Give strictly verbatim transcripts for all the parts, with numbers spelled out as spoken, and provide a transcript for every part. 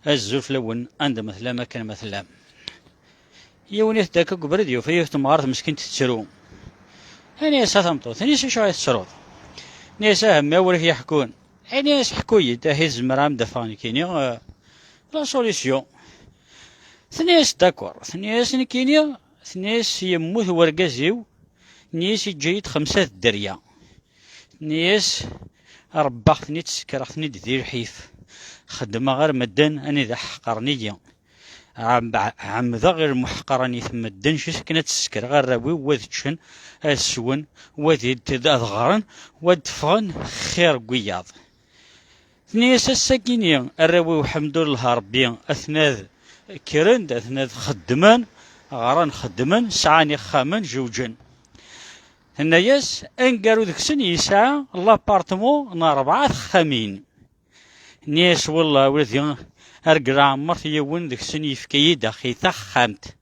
Azul fell-awen, anda ma tellam, akken ma tellam. Yiwen itedda akka deg ubrid, yufa yiwet temɣart meskint tettru. Ini-as: "A tameṭṭut," ini-as, "acu ay tettruḍ?" Ini-as: "Ah, mmi, a wer ak-yeḥkun." Ini-as: "Ḥku-yi-d, ahi tzemreḍ ad m-d-afeɣ nekkini, eh, la solution." Tenna-as: "D'accord." Tenna-as: "Nekkini," tenna-as, "yemmut wergaz-iw, tenna-as, yeǧǧa-yi-d xemsa d dderya." Tenna-as: "Rebbaɣ-ten-id, sekreɣ-ten-id di lḥif. Xeddmeɣ ɣer medden anida ḥeqren-iyi. Ɛem-, ɛemmdeɣ i lmuḥqranit n medden, jes akken ad sekreɣ arraw-iw, wa ad ččen, ad swen, wa ad id-, ad ɣren, wa ad ffɣen xir n wiyaḍ." Tenna-as: "Ass-agi-ni arraw-iw, ḥemdullah Rebbi, atnad kkren-d, atnad xeddmen, ɣran, xeddmen, sɛan ixxamen, jewǧen." Tenna-as: "Aneggaru deg-sen yesɛa l'appartement n rebɛa texxamin." Nni-as: "Wellah, ula d argel ɛemmert yiwen deg-sen yefka-yi-d axi taxxamt."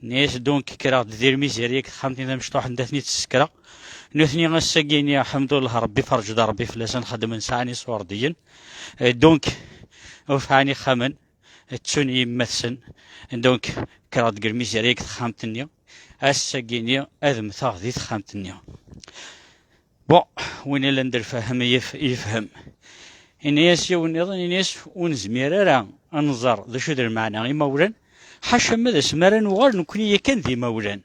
Nni-as: "Donc, kkreɣ-d di lmizirya deg texxamt-nni tamecṭuḥt anda ten-id-ssekreɣ. Nutni ass-agi-nni, ḥemdullah, Rebbi ferǧ-d Rebbi fell-asen, xedmen sɛan iṣurdiyen. Eh, donc, ur sɛan ixxamen, ttun yemma-tsen. Donc, kkreɣ-d deg lmizirya deg texxamt-nni. Ass-agi-nni ad mmteɣ di texxamt-nni." Bon, win illan d lfahem yef-, yefhem. Ini-as yiwen nniḍen, ini-as: "Ur nezmir ara ad nẓer d acu d lmeɛna imawlan, ḥaca ma d asmi ara nuɣal nekkni yakan d imawlan."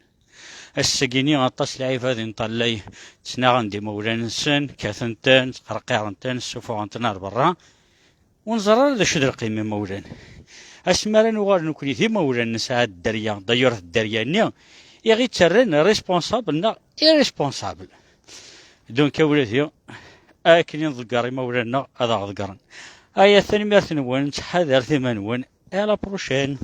Ass-agi-ni aṭas lɛibad inṭallay ttnaɣen d imawlan-nsen, kkaten-ten, ttqerqiren-ten, ssufuɣen-ten ar berra. Ur neẓri ara d acu d lqima imawlan. Asmi ara nuɣal nekkni d imawlan, nesɛa dderya, d'ailleurs dderya-nni i ɣ-ittarran responsable neɣ irresponsable. Donc, a wladi, akken i nḍegger imawlan-nneɣ, ad aɣ-ḍeggren. Aya, tanemmirt-nwen, ttḥadaret iman-nwen. À la prochaine.